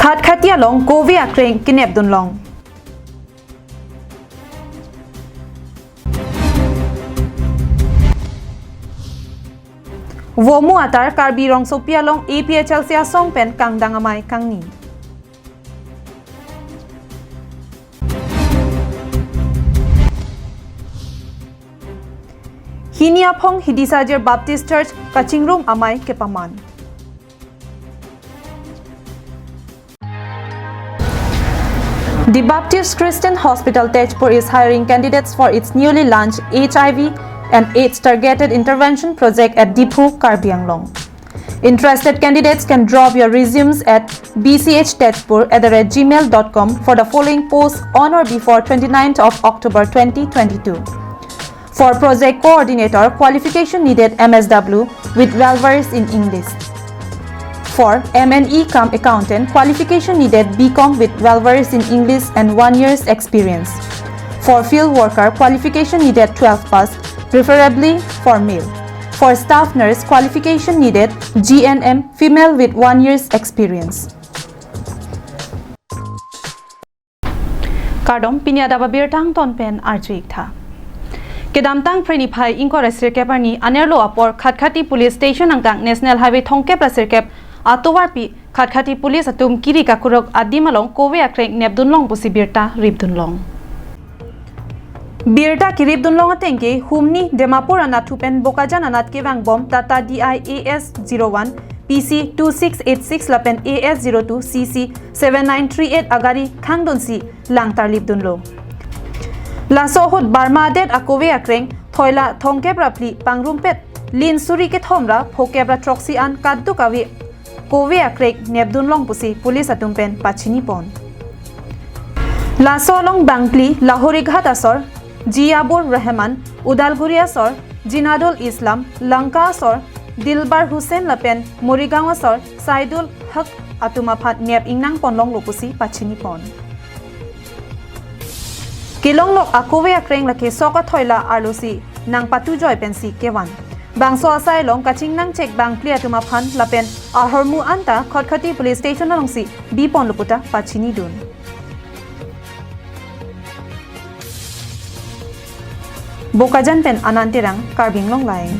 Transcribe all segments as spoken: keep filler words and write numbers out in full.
Khatkhati along kove akreng kenepdun long. Vomu atar Karbi rongsopi along A P H L C asong pen kangdang amei kangni. Hini aphong Hidisajir Baptist Church kachingrum amei kepaman. The Baptist Christian Hospital Tezpur is hiring candidates for its newly launched H I V and AIDS targeted intervention project at Diphu, Karbi Anglong. Interested candidates can drop your resumes at b c h tezpur at the rate gmail dot com for the following posts on or before twenty-ninth of October twenty twenty-two. For project coordinator, qualification needed M S W with well versed in English. For M and E cum accountant, qualification needed B Com with well versed in English and one year's experience. For field worker, qualification needed twelve pass, preferably for male. For staff nurse, qualification needed G N M, female with one year's experience. Kardom, pini adap abirta angton pen arju-ik tha. Kedamtang Phre niphai ingkoi ra sirkep arni anerlo apor Khatkhati Police Station angkang National Highway thomkep ra sirkep atovarpi Khatkhati Police atum kiri kakurok adim along kove akreng nepdun long pusi birta ripdun long. Birta keripdun long ateng ke humni Dimapur anatthu pen Bokajan anat kevangbom Tata D I A S zero one P C two six eight six lapen A S zero two C C seven nine three eight agari khangdunsi lang tarlipdunlo. Laso ahut Burma adet akove akreng thoila thomkep ra phli pangrumpet lin suri kethom ra phokep ra throksi an kadokave kove akreng nepdun long pusi police atum pen pachini pon. Laso along bangphli Lahorighat asor Jiabur Rahman, Udalguri asor Jinadul Islam, Lanka asor Dilbar Hussain lapen Morigaon asor Saidul Haq atum aphan nep ingnang pon longlo pusi pachini pon. Kelonglok akove akreng lake sok athoila arlosi nangpatujoi pensi kevan. Bangso asai along kachingnang chek bangphli atum aphan lapen ahormu anta Khatkhati Police Station alongsi bi ponlo puta pachinidun. Bokajan pen Anand Terang, Karbi Anglong Live.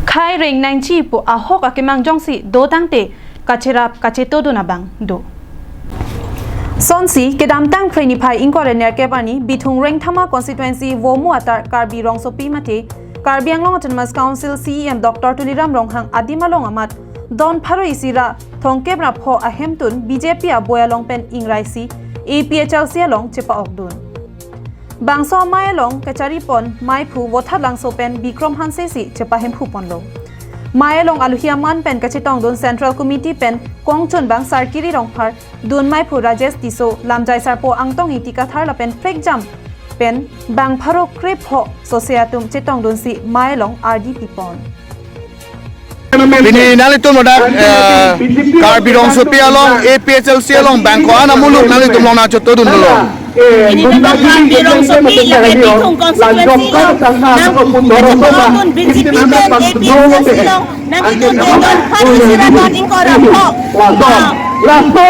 Khai reng nangji pu ahok akemang jongsi dotangte kacherap kachetodun abang do. Sonsi kedamtang Phre niphai ingkoi ra nerkep arni Bithung Rengthama constituency Vomu atar Karbi rongsopi mate Karbi Anglong Autonomous Council C E M Doctor Tuliram Ronghang adim along amat don pharo isi ra thomkep ra pho ahemtun B J P aboi along pen ingraisi A P H L C along chepa-okdun. Bangso amei along kachari pon meiphu Vothatlangso pen Bikram Hanse si chepahemphu ponlo. Mei along aluhi aman pen kachetongdun Central Committee pen kongchunbang Sarkiri Rongphar, dun meiphu Rajesh Tisso, lamjai sarpo Angtong Ingti Kathar lapen prekjam pen bang pharo krepho sose atum chetongdunsi mei along ardi pipon. Pini nanglitum ladak, eh, Karbi rongsopi along, A P H L C along bang ko-an amuluk nanglitum along nangchotodun dolo. Pini ladak Karbi rongsopi lapen Bithung constituency along nang nangchotodun B J P pen A P H L C along nangchotodun pharo isi ra don ingkoi ra pho. Ah,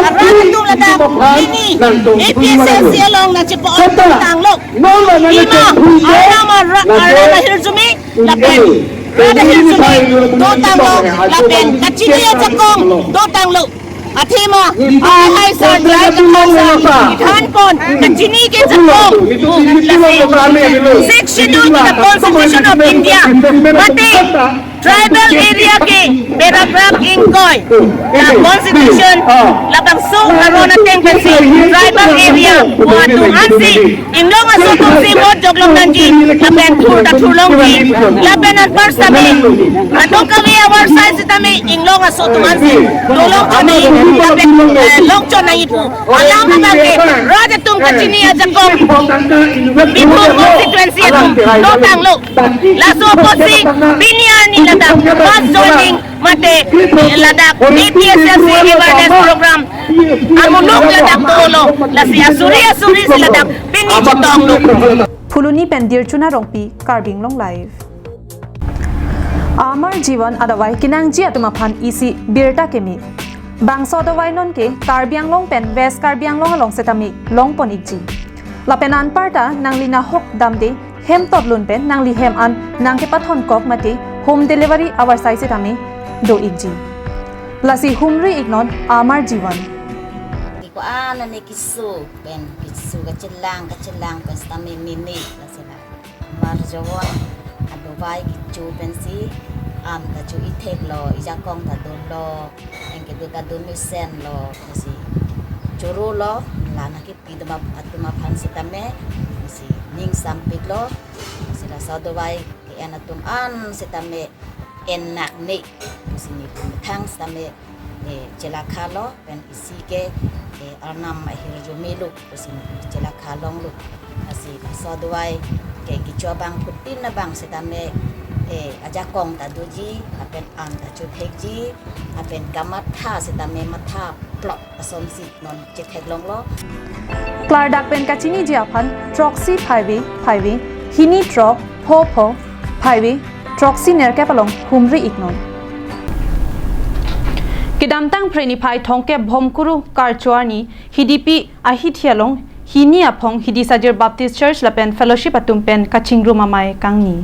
arat atum ladak pini A P H L C along nangchepa-okdun tanglo. Pima aram ara-, aram ahirjume lapen rat ahirjume dotanglo lapen kachini ajakong dotanglo. Athema ahai sar try kepasa kethan pon kachini ke ajakong. Lasi Sixth Schedule to the Constitution of India mate tribal area ke paragraph ingkoi la constitution labangso aron ateng pensi tribal area pu atum ansi inglong aso atumsi vote joklong nangji lapen thur ta thurlongji lapen anpar sitame kadokave avar sai sitame inglong aso atum ansi dolong chonai lapen, eh, long chonai pu alam abang ke rat atum kachini ajakong Bithung constituency atum dotanglo. Laso apotsi pini arni ladak mass joining mate ladak A P H L C awareness program amuluk ladak dolo. Lasi asuri asuri si ladak pini chetonglo. Phuloni pen Dirchuna Rongpi, Karbi Anglong Live. Amar Jivan adavai kenangji atum aphan isi birta keme. Bangso adovai non ke Karbi Anglong pen West Karbi Anglong along setame longpon ikji. Lapen anparta nangli nahok damde hem totlun pen nangli hem an nangkepathon kok mate home delivery avarsai setame do ikji. Lasi humri iknon Amar Jivan. Iko anane kisu pen kisu kachelang kachelang pen setame mini lasi la. Amar Jivan adovai kichu pensi am ta chu ithek lo, ijakong ta dolo, engke do ta dun mesen lo, si choro lo, la nangkepi doma atum aphan setame, si ning sampik lo, si laso adovai ke-en atum an setame en nak ne, si nelitum thang setame, eh, chelakha lo, pen isi ke, eh, Arnam ahirjume lo, si chelakha longlo. Lasi laso adovai ke kichu abangphutin abang setame, eh, ajakong ta doji, lapen an ta chu thekji, lapen kamatha setame matha plot asonsi non chetheklonglo. Klardak pen kachiniji aphan throksi phaive phaive, hini throk pho pho phaive, throksi nerkep along humri iknon. Kedamtang Phre niphai thomkep Bhomkuru karcho arni Hidipi ahithi along hini aphong Hidisajir Baptist Church lapen Fellowship atum pen kachingrum amei kangni.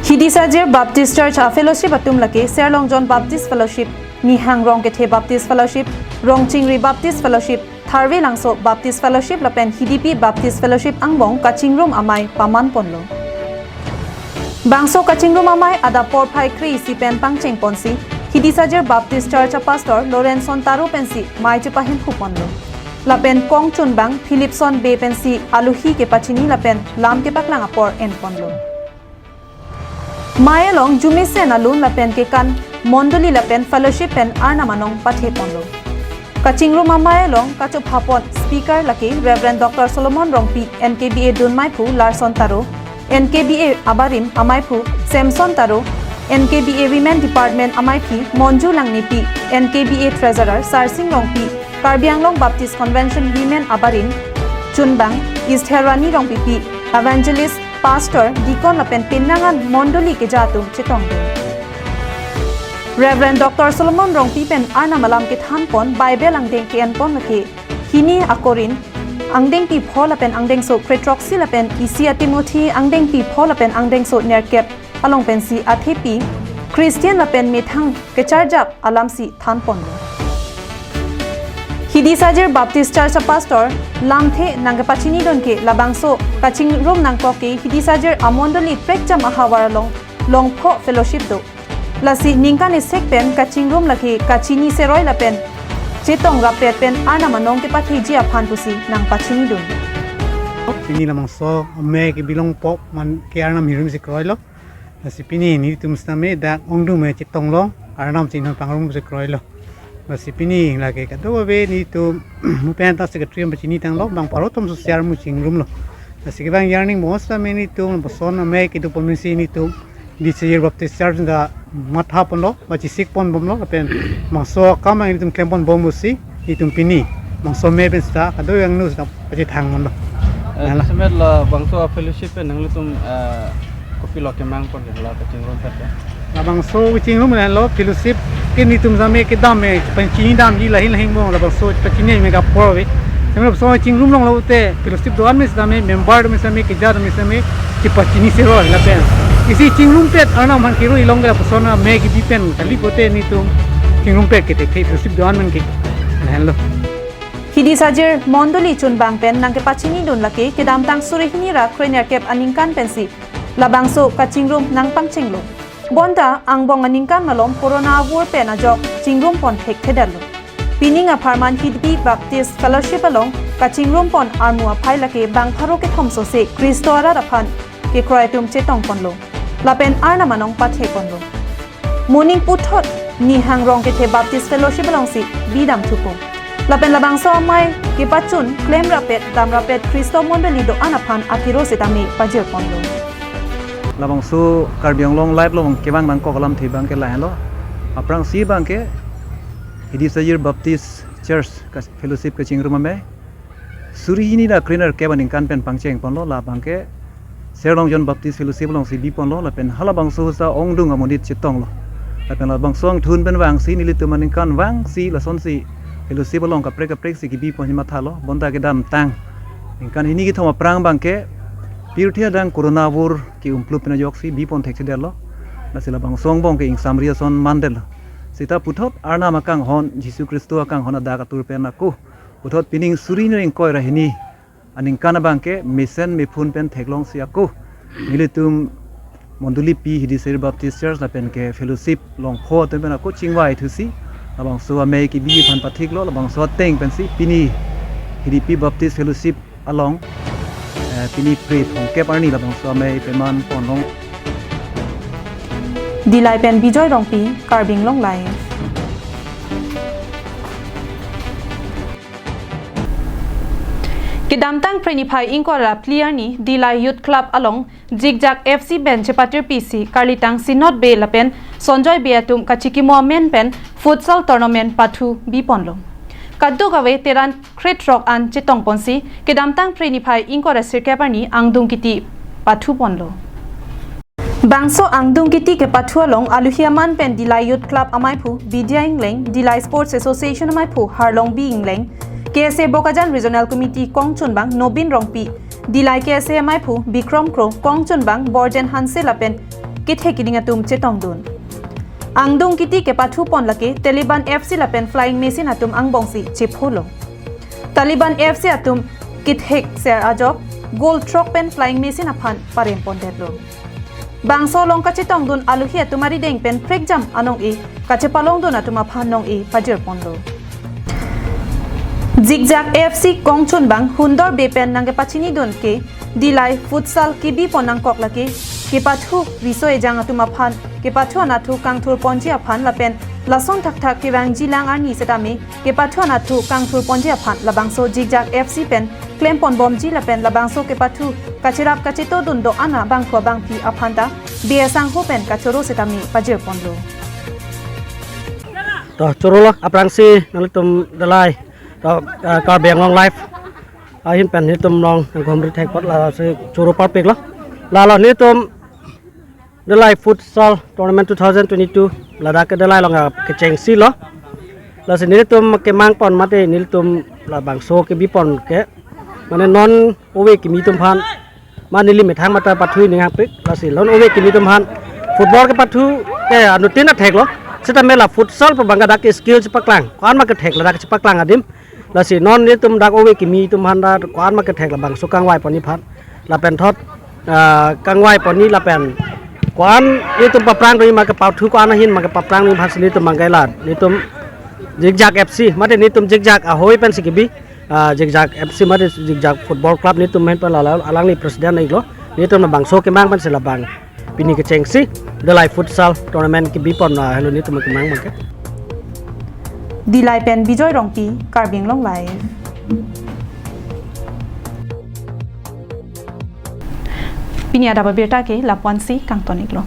Hidisajir Baptist Church a-fellowship atum lake Serlongjon Baptist Fellowship, Nihang Rongkethe Baptist Fellowship, Rongchingri Baptist Fellowship, Tharve Langso Baptist Fellowship lapen Hidipi Baptist Fellowship angbong kachingrum amei paman ponlo. Bangso kachingrum amei adap porphai kre-isi pen pangcheng ponsi, Hidisajir Baptist Church a-pastor Lorenson Taro pensi mei chepahemphu ponlo. Lapen kongchunbang Philipson Bey pensi alohi kepachini lapen lam kepaklang apor en ponlo. Mei along jumesen alun lapen kekan mondoli lapen fellowship pen Arnam anong pathe ponlo. Kachingrum amei along kachopha pon speaker lake Reverend Doctor Solomon Rongpi, N K B A dunmeiphu Larson Taro, N K B A abarim ameiphu Samson Taro, N K B A Women Department ameiphi Monju Langmepi, N K B A Treasurer Sarsing Rongpi, Karbi Anglong Baptist Convention Women abarim chunbang Esther Rani Rongpipi, Evangelist, Pastor, Deacon lapen penang an mondoli keja atum chetongdun. Reverend Doctor Solomon Rongpi pen Arnam alam kethan pon Bible angdeng ke-en pon lake hini aKorinth angdengpi pho lapen angdengso kre-throksi lapen isi a-Timothy angdengpi pho lapen angdengso nerkep along pensi athepi Christian lapen methang kecharjap alamsi than ponlo. Hidisajir Baptist Church a-pastor lamthe nangkepachinidun ke labangso kachingrum nangkok ke Hidisajir amondoli prekjam ahavar along Longpho Fellowship do. Lasi ningkan esek pen kachingrum lake kachini seroi lapen chetong rapet pen Arnam anong kepatheji aphan pusi nangpachinidun. Pini labangso amei kebi longpo man ke Arnam hirum si kroilo. Lasi pini nelitum setame dak ongdung me chetong long, Arnam chinghon pangrum si kroilo. Lasi pini lake kadokave nelitum mupen ta secretary pachinitanglo, bang pharo atum so share mu chingrumlo. Lasi kevang yarning mo setame nelitum lapuson amei kedo ponsi nelitum Hidisajir Baptist Church ta matha ponlo, ba chisik pon bomlo, lapen bangso akam nelitum klem pon bom pusi nelitum pini bangso amei pen seta kadokave angno seta pachethang ponlo. Eh, Nala. Semet labangso a-fellowship pen nanglitum, eh, kopilo kemang pon ke la kachingrum pen ke? Labangso kachingrum pen lo fellowship ke nelitum setame kedam me pachini damji lahin lahin mo labangso pachini me kapor ave. Setame labangso chingrum longlo te fellowship do-an me setame member do me setame keja do me setame chepachini seroi lapen isi chingrumpet Arnam aphan kero ilong ke lapuson amei kebi pen kali pote nelitum chingrumpet ke te fellowship do-an man ke lahenlo. Hidisajir mondoli chunbang pen nangkepachinidun lake kedamtang suri hini ra kre-nerkep aningkan pensi labangso kachingrum nangpangchenglo. Bonta angbong aningkan malom corona avur pen ajok chingrum pon thekthedetlo. Pining apharman Hidipi Baptist Fellowship along kachingrum pon armu aphai lake bang pharo kethom sose Khristo arat aphan kekroi atum chetong ponlo. Lapen Arnam anong pathe ponlo. Moning puthot Nihang Rongkethe Baptist Fellowship alongsi bidam thupo. Lapen labangso amei kepachun klem rapet dam rapet Khristo mondoli do-an aphan akero setame pajir ponlo. Labangso Karbi Anglong Live along kevang nangkok alamthe abang ke lahenlo. Aphrangsi abang ke Hidisajir Baptist Church ka fellowship kachingrum amei suri hini ra kre-nerkep aningkan pen pangcheng ponlo, labang ke Serlongjon Baptist Fellowship alongsi bi ponlo lapen halabangso seta ongdung amonit chetonglo. Lapen labangso angthun pen vangsi nelitum aningkan vangsi lasonsi fellowship along kaprek kaprek si kebipon hini mathalo. Bonta kedamtang ningkan hini kethom aphrang abangke pirthe adang corona vur ke-umplup pen ajoksi bipon thekchedetlo. Lasi labangso angbong ke ingsamri ason mandetlo. Seta puthot Arnam akanghon, Jisu Khristo akanghon adak atur pen ako puthot pining suri hini ingkoi ra hini aningkan abangke mesen mephun pen theklongsi ako nelitum mondoli pi Hidiseri Baptist Church lapen ke fellowship longpho atum pen ako chingvai thusi labangso amei kebi aphan pathiklo. Labangso ateng pensi pini Hidipi Baptist Fellowship along, eh, pini Phre thomkep arni labangso amei peman ponlong. Dillai pen Bijoy Rongpi, Karbi Anglong Live. Kedamtang Phre niphai ingkoi ra phli arni Dillai Youth Club along Jikjak F C pen chepatirpisi Karlitang Sinot Bey lapen Sonjoy Bey atum kachikimo amen pen futsal tournament pathu biponlo. Kadokave teran krethrok an chetongponsi kedamtang Phre niphai ingkoi ra sirkep arni angdung kiti pathuponlo. Bangso angdung kiti kepathu along aluhi aman pen Dillai Youth Club amaiphu Bidya Ingleng, Dillai Sports Association amaiphu Harlongbi Ingleng, K S A Bokajan Regional Committee kongchunbang Nobin Rongpi, Dillai K S A amaiphu Bikrom Kro, kongchunbang Borjen Hanse lapen kethek keding atum chetongdun. Angdung kiti kepathupon lake Taliban F C lapen Flying Machine atum angbongsi chepholo. Taliban F C atum kethek ser ajok goal throk pen Flying Machine aphan parempondetlo. Bangso along kachetongdun aluhi atum arideng pen prekjam anong-e kachepalongdun atum aphan nong-e pajirponlo. Jikjak F C kongchunbang Hundor Bey pen nangkepachinidun ke Dillai futsal kebipon nangkok lake kepathu riso ejang atum aphan kepathu anatthu kangthurponji aphan lapen lason thakthak kevangjilang arni setame kepathu anatthu kangthurponji aphan labangso Jikjak F C pen klemponbomji lapen labangso kepathu kacherap kachetodun do-an abangphu abangpi aphanta biyasangho pen kachoro setame pajirponlo. To chorolo aphrangsi nanglitum Dillai to, ah, Karbi Anglong Live ahin pen nelitum along nangkehumri thekpot lasi choro parpiklo. Lalo nelitum Dillai Futsal Tournament two thousand twenty-two ladak ke Dillai along, ah, kechengsi lo. Lasi nelitum kemangpon mate nelitum labangso kebipon ke mane non ove kimi atum aphan ma neli methang mate pathu ninghangpik, lasi non ove kimi atum aphan football kepathu ke anuttin atheklo. Setame la futsal pu abang ke dak ke skill chepaklang, ko-an ma kethek ladak chepaklang adim. Lasi non nelitum dak ove kimi atum aphan dak ko-an ma kethek labangso kangvaiponji aphan. Lapen thot, ah, kangvaiponji lapen ko-an nelitum paphrang doi ma kepathu ko-an ahin ma kepaphrang doi aphansi nelitum abang ke la nelitum Jikjak F C mate nelitum Jikjak ahoi pensi kebi, ah, Jikjak F C mate Jikjak Football Club nelitum ahin pen lalo alangli president iklo. Nelitum labangso kemang pensi labang pini kechengsi Dillai Futsal Tournament kebipon, ah, helo nelitum kemang abang ke. Dillai pen Bijoy Rongpi, Karbi Anglong Live. Pini adap abirta ke lapu-ansi kangton-iklo.